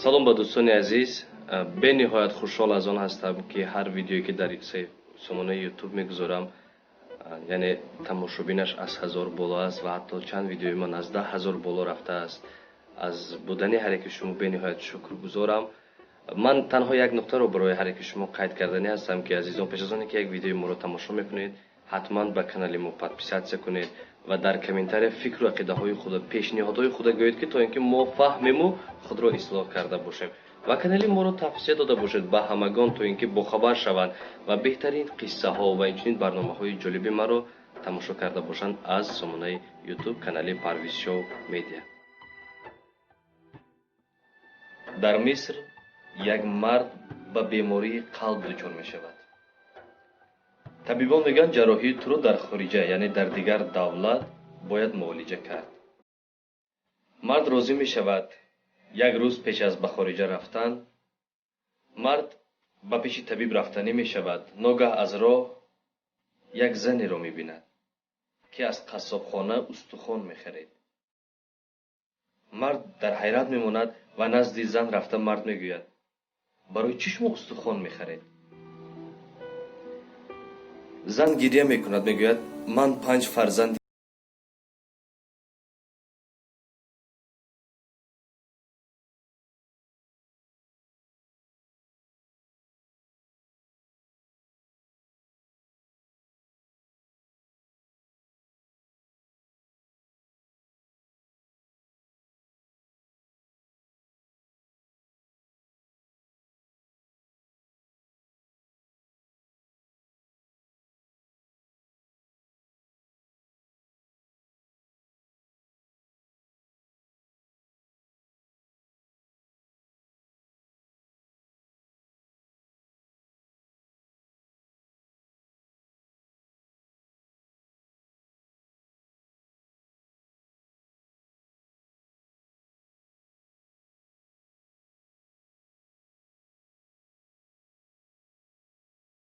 Салом ба дӯстони азиз. Бениҳоят хушҳол аз он ҳастам, ки ҳар видеое, ки дар сомонаи Ютуб мегузорам, яъне тамошобинаш аз 1000 боло аст ва ҳатто чанд видеои ман аз 10 000 боло рафтааст. Аз будани ҳар яки шумо бениҳоят шукргузорам. Ман танҳо як нуқтаро барои ҳар яки шумо қайд карданӣ ҳастам, ки, азизон, пеш аз оне ки як видеои моро тамошо мекунед, ҳатман ба канали мо подписаться кунед ва дар комментария фикру ақидаҳои худа, пешниҳодҳои худа гӯед, ки то ин ки мо фаҳмему худро ислоҳ карда бошем, ва канали моро тавсия дода бошед ба ҳамагон, то ин ки бохабар шаванд ва беҳтарин қиссаҳо ва инчунин барномаҳои ҷолиби маро тамошо карда бошанд аз сомонаи Ютуб, канали Парвиз Шоу Медиа. Дар Миср як мард ба бемории қалб дучор мешавад. Табибон мегӯянд, ҷарроҳии туро дар хориҷа, яъне дар дигар давлат бояд муолиҷа кард. Мард розӣ мешавад. Як рӯз пеш аз ба хориҷа рафтан мард ба пеши табиб рафтанӣ мешавад. Ногаҳ аз роҳ як занеро мебинад, ки аз қассобхона устухон мехарид. Мард дар ҳайрат мемонад ва назди зан рафта, мард мегӯяд: «Барои чӣ шумо устухон мехаред?» Зан гиря мекунад, мегӯяд: «Ман панҷ фарзанди